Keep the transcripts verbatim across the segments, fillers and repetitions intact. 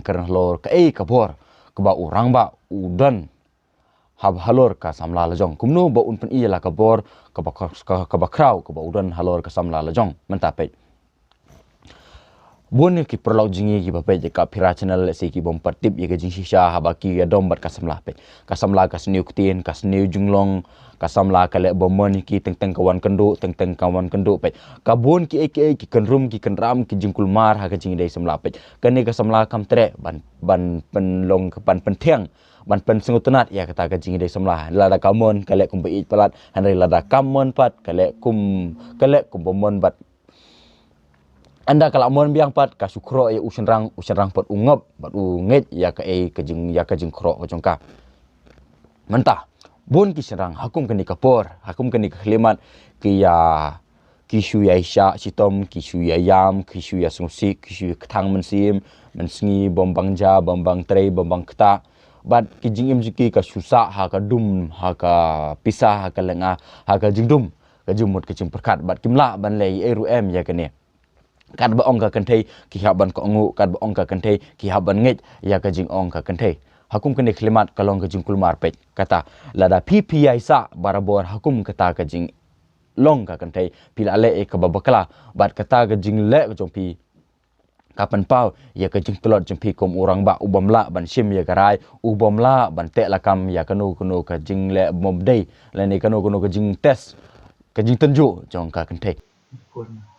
kren halor kaei ka bor kaba u rangbah u don ha halor ka samla lajong. Kumno ba un pyni ïa la ka bor kaba, ka, kaba khraw kaba u don halor ka samla lajong. Mynta peit, bun ki paralok jong ngi kiba peit ïa ka Phi Ra Channel, lehse ki bym pat tip ïa ka jingshisha haba ki ïadom bad ka samla peit. Ka samla ka sniew ktien, ka sniew jinglong, ka samla ka leh bymman ïa ki, teng teng ka wan kynduh, teng teng ka wan kynduh peit. Ka bun kiei kiei ki kynrum ki kynram ki jingkulmar ha ka jingïadei samla peit. Kane ka samla kam treh ban, ban pynlong, ban pynthiang, ban pynsngewtynnat ïa kata ka jingïadei samla. Lada ka mon ka leh kum ba ïeit palat, hynrei lada kam mon pat ka leh kum, ka leh kum bymman bad ynda ka la mon biang pat ka shu khroh ïa u shynrang, u shynrang pat u ngop bad u ngeit ïa kaei ka jing, ïa ka jingkhroh ka jong ka. Mynta bun ki shynrang ha kum kane ka por, ha kum kane ka khyllipmat, ki ïa, ki shu ïa shah shitom, ki shu ïa ïam, ki shu ïa sngewsih, ki shu ïa kthang mynsiem mynsngi, bym bang ja, bym bang trei, bym bang ktah. Bad ki jingim jong ki ka shu sah ha ka dum, ha ka pisa, ha ka lynga, ha ka jingdum, ka jingmut ka jingpyrkhat, bad kim lah ban leh ei ruh em ïa kane. Katba ong ka kynthei ki hap ban kohnguh, katba ong ka kynthei ki hap ban ngeit ïa ka jingong ka kynthei. Ha kum kane ka khyllipmat ka long ka jingkulmar peit. Kata lada phi, phi ïai sah barabor ha kum kata ka jinglong ka kynthei, phi la leh ïa kaba bakla, bad kata ka jingleh ka jong phi ka pynpaw ïa ka jingtlot jong phi kum u rangbah u bym lah ban shim ïa ka rai, u bym lah ban teh lakam ïa kano kano ka jingleh bymdei lane kano kano ka jingtest, ka jingtynjuh jong ka kynthei.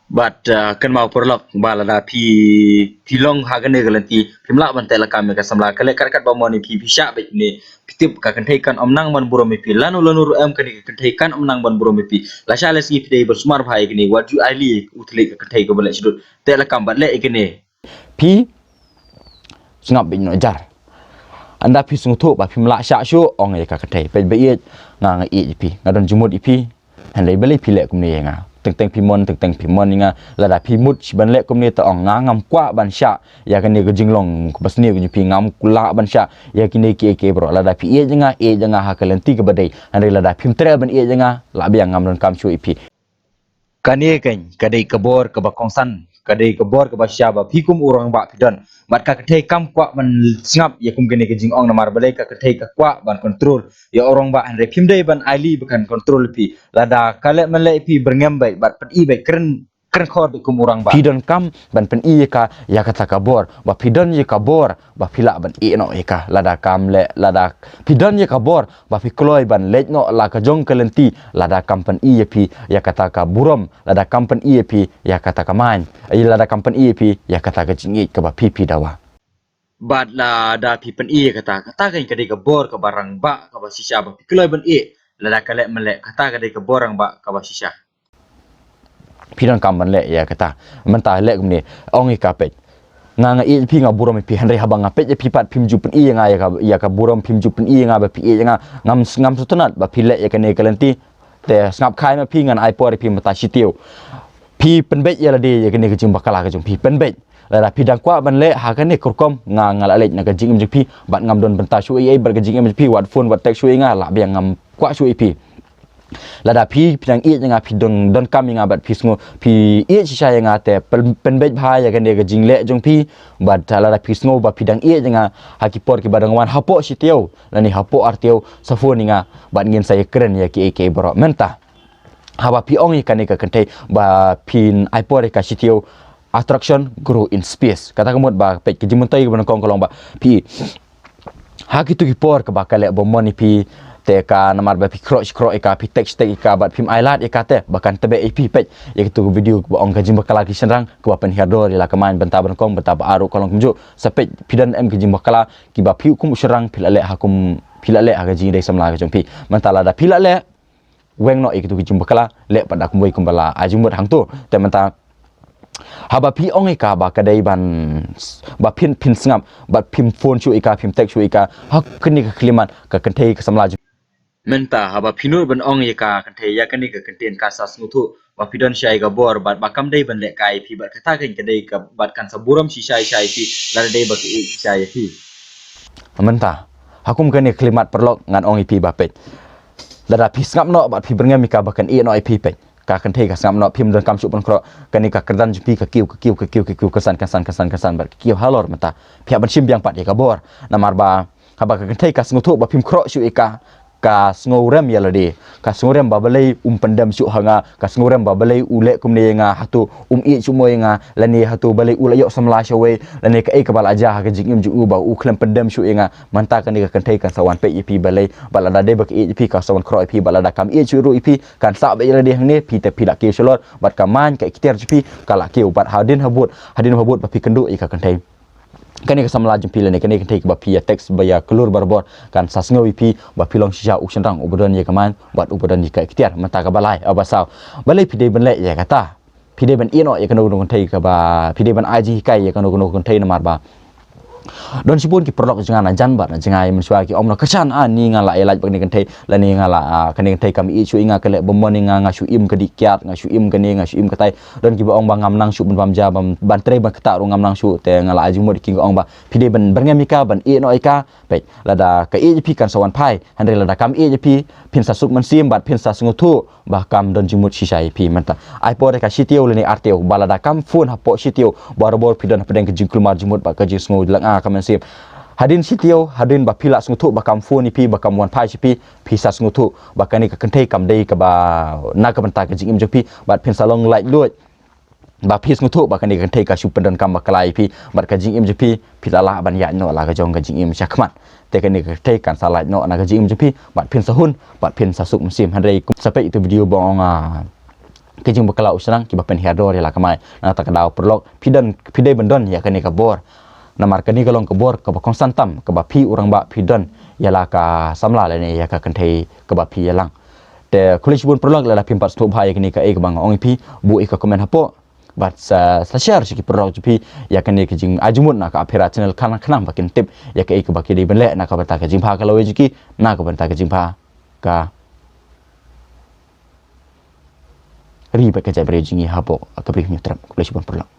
Bad, ah, kynmaw paralok ba lada phi, phi long ha kane ka lynti, phim lah ban teh lakam ïa ka samla, ka leh kat kat ba mon ïa phi, phi shah beit ne, phi tip ka kynthei kan ym nang ban burom ïa phi, lano lano ruh em, kane ka kynthei kan ym nang ban burom ïa phi. Lashai lasngi phi dei ban sumar bha ïa kane, wat ju ailad u thylliej ka kynthei kaba leh shlur, teh lakam bad leh ïa kane. Phi sngap beit noh jar. Ynda phi sngewthuh ba phim lah shah shuh, ong ïa ka kynthei, peit ba ïeit, nga, nga ïeit ïa phi, nga don jingmut ïa phi. Hynrei balei phi leh kumne ïa nga? Teng teng phi mon, teng teng phi mon ïa nga. Lada phi mut shi ban leh kumne, te ong, nga ngam kwah ban shah ïa kane ka jinglong kaba sniew ka jong phi, ngam lah ban shah ïa kine kiei kiei baroh. Lada phi ïeit ïa nga, ïeit ïa nga ha ka lynti kaba dei. Hynrei lada phim treh ban ïeit ïa nga, lah biang, ngam donkam shuh ïa phi. Kane keiñ ka dei ka bor kaba kongsan, ka dei ka bor kaba shisha ba phi kum u rangbah phi don. Bad ka kynthei kam kwah ban sngap ïa kum kane ka jingong, namar balei, ka kynthei ka kwah ban control ïa u rangbah, hynrei phim dei ban ailad ba kan control ïa phi. Lada ka leh man leh ïa phi, byrngem beit bad pyni beit, kren, kren khor beit kum u rangbah. Phi donkam ban pyni ïa ka, ïa kata ka bor, ba phi don ïa ka bor ba phi lah ban ïeh noh ïa ka. Lada kam leh, lada phi don ïa ka bor ba phi kloi ban leit noh la ka jong ka lynti, lada kam pyni ïa phi ïa kata ka burom, lada kam pyni ïa phi ïa kata ka main, eh, lada kam pyni ïa phi ïa kata ka jingïeit kaba phi, phi dawa. Bad lada phi pyni ïa kata, kata keiñ ka dei ka bor kaba rangbah kaba shisha ba phi kloi ban ïeh. Lada ka leh man leh, kata ka dei ka bor rangbah kaba shisha. Phi donkam ban leh ïa kata. Mynta leh kumne, ong ïa ka, peit, nga, nga ïeit ïa phi, nga burom ïa phi, hynrei haba nga peit ïa phi pat phim ju pyni ïa nga ïa ka, ïa ka burom, phim ju pyni ïa nga ba phi ïeit ïa nga. Ngam, ngam sngewtynnat ba phi leh ïa kane ka lynti. Te sngap khai ma phi, ngan ai por ïa phi mynta shi taïew. Phi pynbeit ïa lade ïa kane ka jingbakla ka jong phi, pynbeit. Lada phi dang kwah ban leh ha kane ka rukom, nga, nga la leit na ka jingim jong phi bad ngam don bynta shuh ei ei bad ka jingim jong phi, wat phone wat text shuh ïa nga, lah biang, ngam kwah shuh ïa phi. Lada phi, phi dang ïeit ïa nga, phi don, donkam ïa nga bad phi sngew, phi ïeit shisha ïa nga, te pyn-, pynbeit bha ïa kane ka jingleh jong phi. Bad lada phi sngew ba phi dang ïeit ïa nga, ha ki por kiba dang wan, hapoh shi taïew lane hapoh ar taïew, sa phone ïa nga bad ngin sa ïakren ïa kiei kiei baroh. Mynta haba phi ong ïa kane ka kynthei ba phin ai por ïa ka shi taïew, attraction grow in space. Kata ka mut ba, peit, ka jingmyntoi kaba nyngkong ka long ba phi, ha kito ki por kaba ka leh bymman ïa phi, te ka, namar ba phi khroh shi khroh ïa ka, phi text shi text ïa ka bad phim ailad ïa ka, te ba kan tbeh ïa phi, peit, ïa kito ki video kaba ong ka jingbakla ki shynrang kaba pynhiar dor ïa la ka main, bynta ba nyngkong, bynta ba ar ruh ka long kumjuh. Sa peit, phi don em ki jingbakla kiba phi kum u shynrang phi la leh ha kum, phi la leh ha ka jingïadei samla ka jong phi? Mynta lada phi la leh, weng noh ïa kito ki jingbakla, leh pat da kumwei kumba la ai jingmut hangto. Te mynta haba phi ong ïa ka ba ka dei ban, ba phin, phin sngap bad phim phone shuh ïa ka, phim text shuh ïa ka ha kane ka khyllipmat, ka kynthei ka samla jong. Mynta haba phi nud ban ong ïa ka kynthei ïa kane ka kyntien, ka sa sngewthuh ba phi don shai ka bor bad ba kam dei ban lehkai ïa phi, bad kata keiñ ka dei ka, bad kan sa burom shisha shisha ïa phi lada dei ba ka ïeit shisha ïa phi. Mynta ha kum kane ka khyllipmat, paralok, ngan ong ïa phi ba, peit, lada phi sngap noh bad phi byrngem ïa ka ba kan ïeh noh ïa phi, peit, ka kynthei ka sngap noh, phim donkam shuh ban khroh. Kane ka kyrdan jong phi ka kiew, ka kiew, ka kiew, ka kiew, ka san, ka san, ka san, ka san, bad ka kiew halor mynta. Phi hap ban shim biang pat ïa ka bor. Namar ba haba ka kynthei ka sngewthuh ba phim khroh shuh ïa ka, ka sngewrem ïa lade, ka sngewrem ba balei um pyndem shuh ha nga, ka sngewrem ba balei u leh kumne ïa nga, hato um ïeit shuh mo ïa nga, lane hato balei u la ïoh samla shawei, lane kaei kaba la jia ha ka jingim jong u ba u khlem pyndem shuh ïa nga. Mynta kane ka kynthei kan sa wan peit ïa phi balei, bad lada dei ba ka ïeit ïa phi kan sa wan khroh ïa phi, bad lada kam ïeit shuh ruh ïa phi kan sah beit ïa lade hangne, phi te phi la kiew shalor, bad ka main ka iktiar jong phi ka la kiew, bad hadien habud, hadien habud ba phi kynduh ïa ka kynthei, kane ka samla jong phi lane kane ka kynthei kaba phi ïa text ba ïa klur barabor kan sa sngew ïa phi ba phi long shisha u shynrang uba don ïa ka main bad uba don ïa ka iktiar. Mynta kaba lai, ah, ba saw, balei phi dei ban leh ïa kata? Phi dei ban ïeh noh ïa kano kano ka kynthei kaba, phi dei ban ai jinghikai ïa kano kano ka kynthei namar ba don shibun ki paralok jong nga na jan bad na jngai mynshuwa ki ong noh, ka shan ani nga la ïa lait bad kane ka kynthei, lane nga la, ah, kane ka kynthei kam ïeit shuh ïa nga, ka leh bymman ïa nga, nga shu im ka dih kiad, nga shu im kane, nga shu im katai. Don kiba ong ba ngam nang shuh ban bam ja, ban, ban trei ban ktah ruh ngam nang shuh, te nga la ai jingmut ïa ki, nga ong ba phi dei ban byrngem ïa ka, ban ïeh noh ïa ka. Peit, lada ka ïeit ïa phi kan sa wan phai, hynrei lada kam ïeit ïa phi, phin sa suk mynsiem bad phin sa sngewthuh ba kam don jingmut shisha ïa phi mynta. Ai por ïa ka shi taïew lane ar taïew, ba lada kam phone hapoh shi taïew, barabor phi don hapdeng ka jingkulmar jingmut bad ka jingsngew lynga ka mynsiem. Hadien shi taïew, hadien ba phi la sngewthuh ba kam phone ïa phi, ba kam wan phai sha phi, phi sa sngewthuh ba kane ka kynthei kam dei kaba na ka bynta ka jingim jong phi, bad phin sa long laitluid ba phi sngewthuh ba kane ka kynthei ka shu pyndonkam bakla ïa phi bad ka jingim jong phi, phi la lah ban ïaid noh la ka jong ka jingim sha khmat. Te kane ka kynthei kan sa lait noh na ka jingim jong phi bad phin sa hun bad phin sa suk mynsiem. Hynrei kum sa peit ïa ka video ba ong, ah, ka jingbakla u shynrang kiba pynhiar dor ïa la ka main. Na kata ka daw paralok, phi don, phi dei ban don ïa kane ka bor. Namar kane ka long ka bor kaba kongsan tam kaba phi u rangbah phi don ïa la ka samla lane ïa ka kynthei kaba phi ïalang. Te khublei shibun paralok, lada phim pat sngewthuh bha ïa kane kaei kaba nga ong ïa phi, buh ïa ka comment hapoh bad sa, sa share sha ki paralok jong phi ïa kane ka jingai jingmut na ka Aphira Channel, khnang, khnang ba kin tip ïa kaei kaba ki dei ban leh na ka bynta ka jingbha ka lawei jong ki, na ka bynta ka jingbha ka ri bad ka jaitbynriew jong ngi hapoh ka Bri Hynñiewtrep. Khublei shibun paralok.